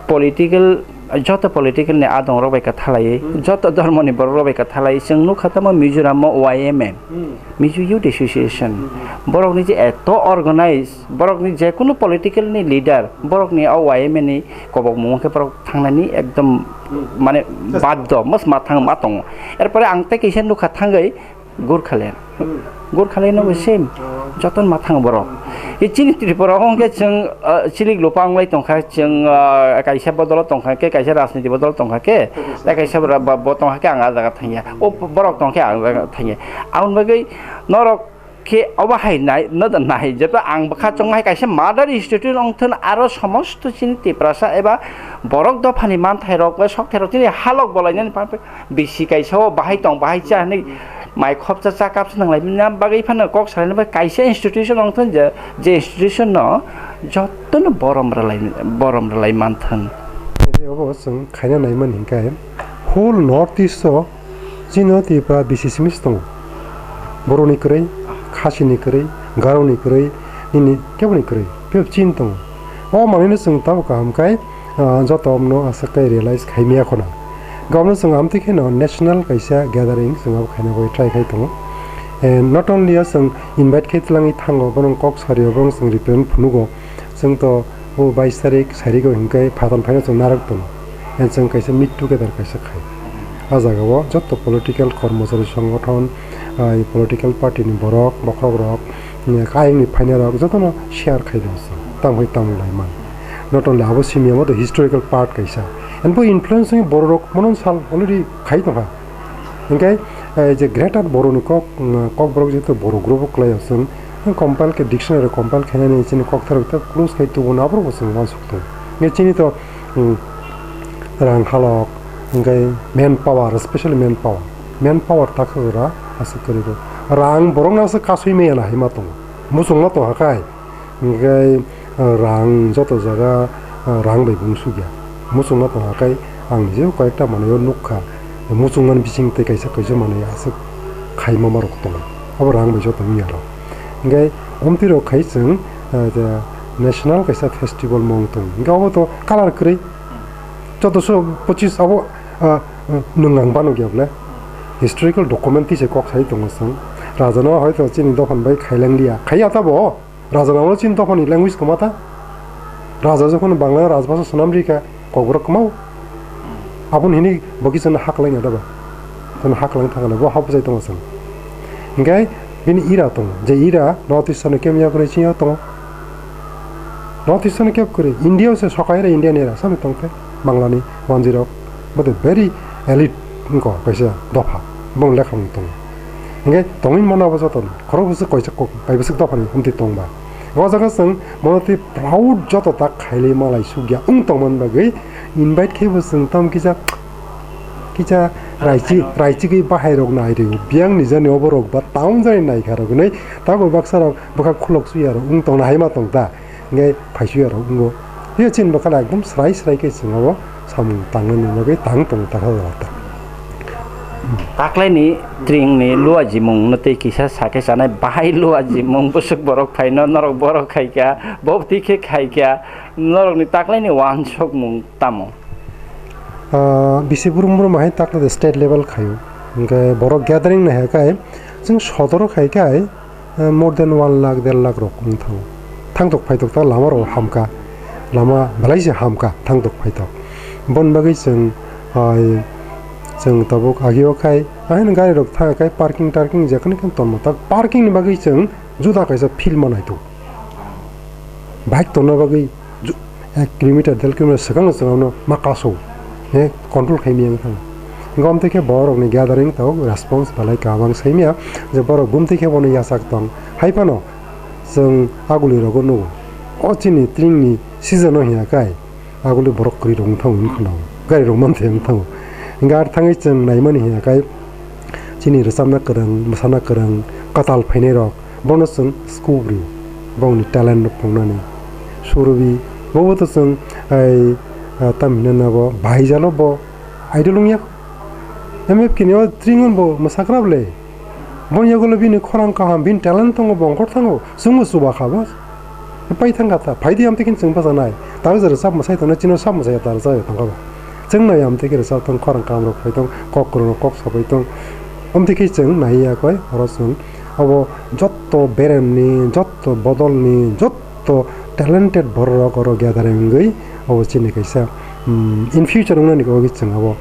Political, joto political ni adong rok bai kwthalai, mhm, joto dhormo ni borok rok bai kwthalai, chwng nukha tamo Mizoram o Y M A, mhm, Mizo Youth Association, mhm, borok ni je eto organize, borok ni je kunu political ni leader, borok ni o Y M A ni kobok mung khe borok thangnani ekdom, hmm, mane, chesta, baddo, mas ma thang ma tongo. Erpore ang tei kaisa nukha thangwi Gurkhaland. Hmm. Gurkhaland no bo, hmm, same. Oh. Joton ma thang borok. Hmm. I chini Tripura o hwnkhe chwng, ah, chilik lupa wnglai tongkha, chwng, ah, kaisa bodolo tongkha khe, kaisa rajniti bodolo tongkha khe, hmm, tei kaisa bora-, bo, bo tongkha khe ang ah jaga thangya. O borok tongkha khe ang ah jaga thangya. Aboni bagwi norok Khe obo hai nai, no da nai, jeto ang bwkha chongnai kaisa mother institute wng thun aro somosto chini Tiprasa eba borok dophani manthai rok bai sok therok chini halok bolainani pha-, bisi kaisa o bahai tong, bahai cha hinwi mai khopsa cha kapsa nanglai bini bagwi phano kok salaina bai kaisa institution wng thun je, je institution no jotono borom rwlai, borom rwlai manthun. Obo chwng khaina naimani hinkhe whole North East o chini Tripura bisi simi se tongo. Boroni kwrwi, Khasini kwrwi, Garoni kwrwi, nini keboni kwrwi, phiya chini tongo. O manwino chwng tabuk kaham khai, ah, joto omno aswk khe realize khaimaya khuna. Gabno chwng amtwi kheno national kaisa gathering chwng abo khaina bagwi try khai tongo. And not only o chwng invite khai twlangwi thango, bono kok sario, bono chwng represent phunugo. Chwng to o bais tarik, sairigo hinkhe phaton phaino chwng narwk tongo. And chwng kaisa meet together kaisa khai. A jagao joto political kormochari songgothon, ah, political party ni borok, bokhorok rok, mm, ayang ni phainai rok jotono share khai di chwng. Tamo hai tamo lai man. Not only abo simi amo to historical part kaisa. And bo influence ni borok rok mono sal already khai tongkha. Hinkhe, eh, je greater Boroni kok, mm, Kokborok jeto Boro group o kwlai o chwng, compile khe dictionary compile khainani chini koktharok ta close khai tubuno aborok bo chwng uansuk tongo. Hinkhe chini to, mm, rang halok, hinkhe man power, especially man power. Man power ta khe jora aswk kwrwi bo. Rang borokno aswk kasui maya na hai ma tongo. Muchungma tongkha khai. Hinkhe, ah, rang joto jaga, ah, rang bai bung sukya. Muchungma tongkha khai ang nijebo koyekta manwi o nukha. Muchungmani bising tei kaisa kaisa manwi aswk khai mama rok tongo. Abo rang bai joto wngya rok. Hinkhe omtwi rok khai chwng, ah, the national kaisa festival mung tong. Hinkhe abo to color kwrwi. Joto so pochis abo, ah, ah, nwng ang bano gya bole. Historical document twi se kok sai tongo chwng. Raja no hoito chini dophani bai khailang liya. Khaiya ta bo. Raja nangno chini dophani language kwma ta? Raja jokhon Bangla rajbhasha swnam rikha, Kokborok kwmao. Aboni hini bo kisa no haklangya da ba? Chwng haklangwi thangla, bo hapjai tongo chwng. Hinkhe bini era tongo, je era North East no kemya kwrwi chini tongo. North East no kep kwrwi, India o se sokai era India ni era, sami tongkhe Bangla ni manjwi rok. Bo de very elite wngkha kaisa dopha, bong lekha mung tongo. Hinkhe tongwi mano abo jotono, khorok bwswk koisa kok, bai bwswk dophani wngtwi tongba. O jaga chwng mono twi proud joto tak khailai malai sukya wng tongmani bagwi invite khe bo chwng tamo kisa, kisa raichi, raichigwi bahai rok nai rw, biyang ni jani obo rok ba town jani naikha rok hinwi, tamo baksa rok bwkha khulok suya rok wng tongna hai ma tong ta. Hinkhe phaisui aro wngbo. Phiya chini bwkhano ekdom srai srai khe chwng abo samung tangnani bagwi tang tongo takha jora ta. Taklaini tringni luajimung no tei kisa sakhe chanai bahai luajimung bwswk borok phaino norok borok khaikha, bo twi khe khaikha, norokni taklaini uansukmung tamo? Ah, bisi brum brum hai takla de state level khaio. Hinkhe borok gathering naiha khai chwng sodoro khai khai, eh, more than one lakh, der lakh rok wng thango. Thangtok phaitok ta lama rok hamkha, lama belai se hamkha thangtok phaitok. Boni bagwi chwng, ai, chwng tabuk agio khai, ahaino gari rok thang khai parking tarking jekhani khe tongo. Ta parking ni bagwi chwng juda kaisa field ma naitok. Bike tonna bagwi ju-, ek kilometer, der kilometer swkang swkang no ma kaso, he control khai miyang thang. Gom tei khe borok ni gathering tabuk response belai kabang sai miya je borok bumtwi khe bono yachak tong. Hai phano chwng aguli rogo nugo. O chini tring ni season o hiya kai aguli borok kwrwi rok wng thango wng khwna. Gari rok man thai wng thango. Hinkhe ar thangwi chwng nai mani hiya kai chini rwchapna kwrwng, mwsana kwrwng, kwtal phainai rok, bono chwng scope rw, bongni talent no phunuknani. Surubi, bobo to chwng, ai, ah, tamhinani abo bahai jalo bo idol wngya. M F K ni o tring bo mwsakra bwle. Boni yagulo bini khorang kaham, bini talent tongo, bo ongkhor thango, chwngbo chuba kha bo. Pai thang kha ta, phai di amtwi khe chwng bachanai. Tabuk je rwchap mwsai tongnai, chini sab mwsai ta rwchap ya tong kha ba. Chwng nai amtwi khe rwchap tong, khorang kaham rok phai tong, kok kwrwng rok kok sabai tong. Amtwi khe chwng nai ya koi, oro chwng abo jotto beremni, jotto bodolni, jotto talented borok rok oro gathering wngwi abo chini kaisa, um, in future wngnani kok chwng abo,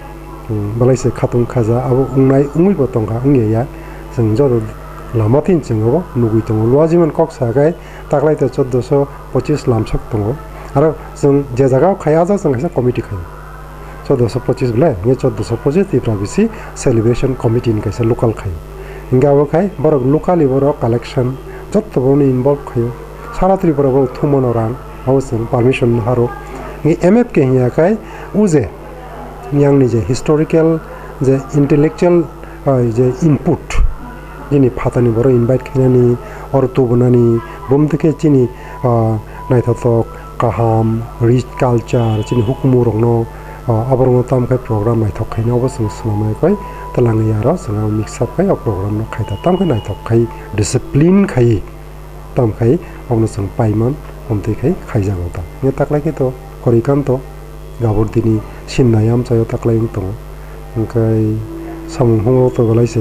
um, belai se khatung khaja, abo wngnai wngwi bo tong kha, wngya ya. Chwng joto lama twi chwng abo nugwi tongo. Luajiman kok sa khe, taklai ta choddoso pochis lamsok tongo. Aro chwng je jaga o khai, a jaga chwng kaisa committee khai. Choddoso pochis bwle, nge choddoso pochis Tripura bisi celebration committee ni kaisa local khai. Hingke abo khai borok locally borok collection jotto borokno involve khaio. Sara Tripura borok thumano rang, abo chwng permission no haro. Hingke M F K hinya khai o je yang ni je historical je intellectual, ah, je input, jini phatani borok invite khainani, oro tubunani, bumtwi khe chini, ah, naithothok kaham, rich culture, chini hukumu rokno, ah, aborokno tam khai program naithok khaina obo chwng swnamwi koi twlangwi aro chwng aro mix up khai o program no khaita tam khai naithok khai discipline khai tam khai obono chwng paiman omtwi khai khaijago ta. Nge taklai khe to Horikanto Gaburdini sinna yamchaio taklai wng tongo. Hwnkhe samung hwngo to belai se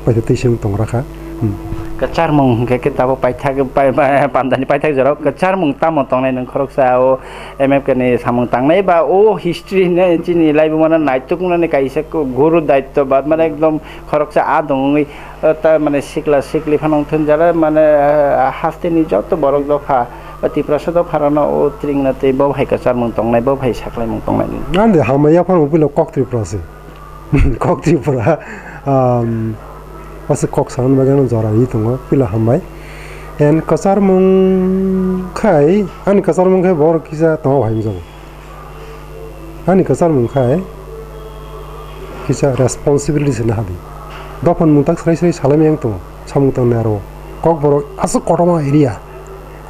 paitha twi se wng tong rakha. Hmm. Kwcharmung hwnkhe khe tabuk paithak, pai-, pai-, pandani paithak jorao kwcharmung tamo tongnai nwng khoroksa o M F K ni samung tangnai ba o history hinwi chini laibumano naitukmani kaisa guru daitto ba mane ekdom khoroksa a dongwi, o ta mane sikla sikli phano wng thun jala mane, ah, hasteni joto borok dopha, o Tiprasa dopharano o tringna tei bo hai kwcharmung tongnai, bo hai saklaimung tongnai. Nang de hamya phano puila kok Tripura se. Kok Tripura, um, aswk kok sana bagwi ano jora ri tongo, puila hambai. And kwcharmung khai, ani kwcharmung khai borok kisa tongo hai wngjago. Ani kwcharmung khai kisa responsibility se nahadi. Dophani mung tak srai srai salaimani yang tongo, samung tangnai aro. Kokborok aswk kotorma area.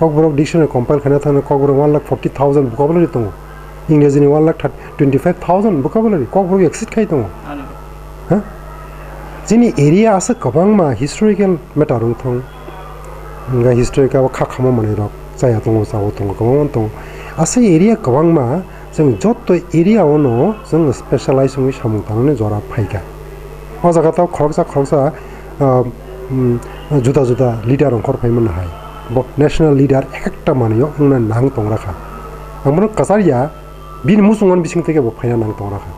Kokborok dictionary compile khaina thangna Kokborok one lakh forty thousand vocabulary tongo. Ingreji ni one lakh twenty five thousand vocabulary Kokborok exist khai tongo. Ani. Ha? Chini area aswk kwbangma historical matter wng thung. Hingkhe historical kha khama manwi rok chaya tongo, chao tongo, kwbangma tongo. Aswk area kwbangma, chwng joto area o no chwng specialize wngwi samung tangnani jora phaikha. O jaga tao khoroksa khoroksa, ah, um, juda juda leader ongkhor phai mano hai. Bo national leader ek ekta manwi o wngna nang tong rakha. Ang bono kwchar ya, bini muchungmani bising twi khe bo phaina nang tong rakha.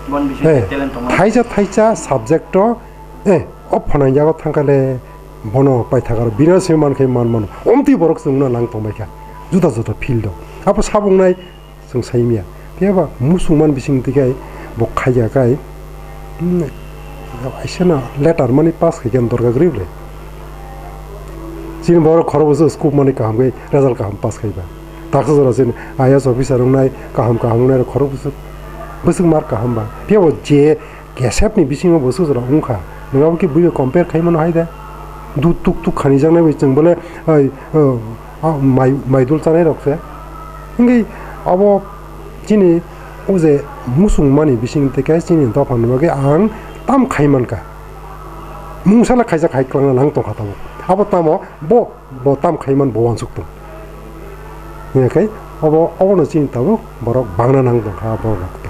Bon bising He, talent tongma. Thaisa thaisa subject o, eh, o phanang yago thangkha le, bono paithakar bina se man khai man mano. Omtwi borok chwngno nang tong bai kha. Juda juda field o. Abo sabuk nai chwng sai miya. Phiya ba muchungmani bising twi khai bo khaiya khai, hmm, aisa no letter mani pass khai khe dorkar gri ble. Chini borok khoro bwswk scope mani kaham khai result kaham pass khai ba. Taksa jora chini I A S officer wngnai kaham kaham wngnai rok khoro bwswk bwswk mark kaham ba. Phiya bo je Kesep ni bisingo bo sujra wngkha. Nwng abo khe buibai compare khai mano hai de. Du tuk tuk khani jaknai bai chwng bole, ai, o, a, mai, mai dul chanai rok se. Hingke abo chini o je muchung mani bising tei khe chini dopha ni bagwi ang tam khai mankha. Mungsala khaijak hai kwlangna nang tongkha tabuk. Abo tamo bo Bo tam khai man bo uansuk tong. Hingkhe obo, obono chini tabuk borok bangna nang tongkha borok rok.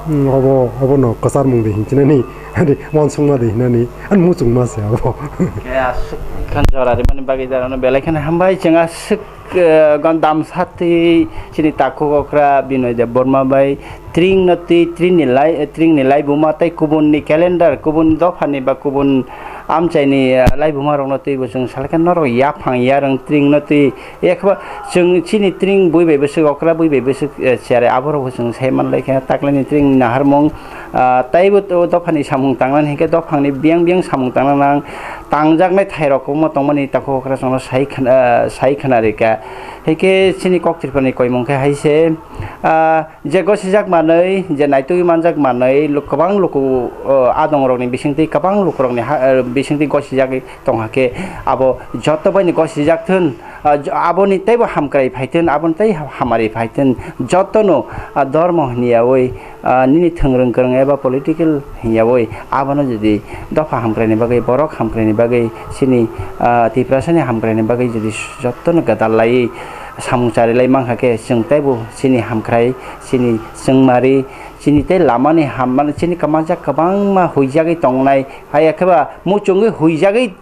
Hmm, obo, obono kwcharmung de hinchinani, ani uansukma de hinani, ani muchungma se abo. Khe aswk khan jora rimani bagwi darano belai kheno hambai, chwng aswk, eh, gan damsa twi chini takhuk okra Binoy Debbarma bai Tring no twi, tring ni lai, tring ni laibuma tei kubun ni calendar, kubun dopha ni ba kubun amchai ni, ah, laibuma rok no twi bo chwng salai khe norok yaphang yarwng tring no twi. Ekhba chwng chini tring bui bai bwswk okra bui bai bwswk, eh, chere abo rok bo chwng sai man lai khe taklai ni tring naharmung, ah, tei bo to dopha ni samung tang nani hinkhe dophang ni biyang biyang samung tang nang tang jak nai thai rok kwbangma tong mani takhuk okra chwng no sai khna, ah, sai khna rika. Hinkhe chini kok Tripura ni koimung khe hai se, ah, Je gosijak manwi, je naitugwi manjak manwi, luk-, kwbang luku, o, adongrokni bisingtwi, kwbang lukurokni ha, o, bisingtwi gosijagwi tongkha khe, abo joto baini gosijak thun, o, j-, aboni teibo hamkrai phai thun, aboni tei ha-, hamari phai thun, jotono, o, dormo hwnyaui, o, nini thwngrwng kwrwng eba political hwnyaui, abono jodi dopha hamkraini bagwi, borok hamkraini bagwi, chini, o, Tiprasani hamkraini bagwi jodi jotono gwdal laiwi samung charilai mankha khe, chwng teibo chini hamkrai, chini chwngmari, chini tei lamani hammani, chini kwmajak kwbangma huijagwi tongnai, hai khe ba muchungwi huijagwi,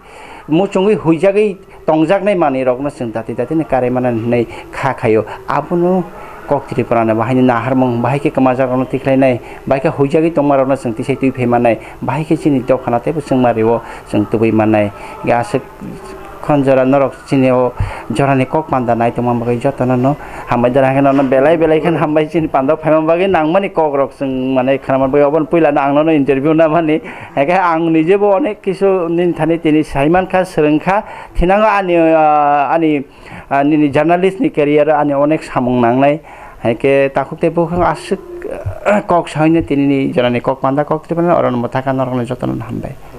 muchungwi huijagwi tongjaknai manwirokno chwng dati dati ni karwi mano hinwi kha khaio. Abono kok Tripura ni bahaini naharmung, bahai khe kwmajakrokno tikhlainai, bahai khe huijagwi tongmarokno chwng tisai twi phai mannai, bahai khe chini dophano teibo chwngmario chwng tubui mannai. Aswk Khon jora norok chini o jorani kok panda nai tongma bagwi jotono no hambai jora hwnkhe nono belai belai khe hambai chini panda phaima bagwi nangmani kok rok chwng mane khnama bagwi obono puila no ang nono interview namani hwnkhe ang nije bo onek kisu nini thani tini saimankha swrwngkha thinango ani ah, ani ah, nini journalist ni career o ani onek samung nangnai hwnkhe takhuk tei bukhuk aswk kok saino tini ni jorani kok panda kok tei orono mwthakha norokno jotono hambai.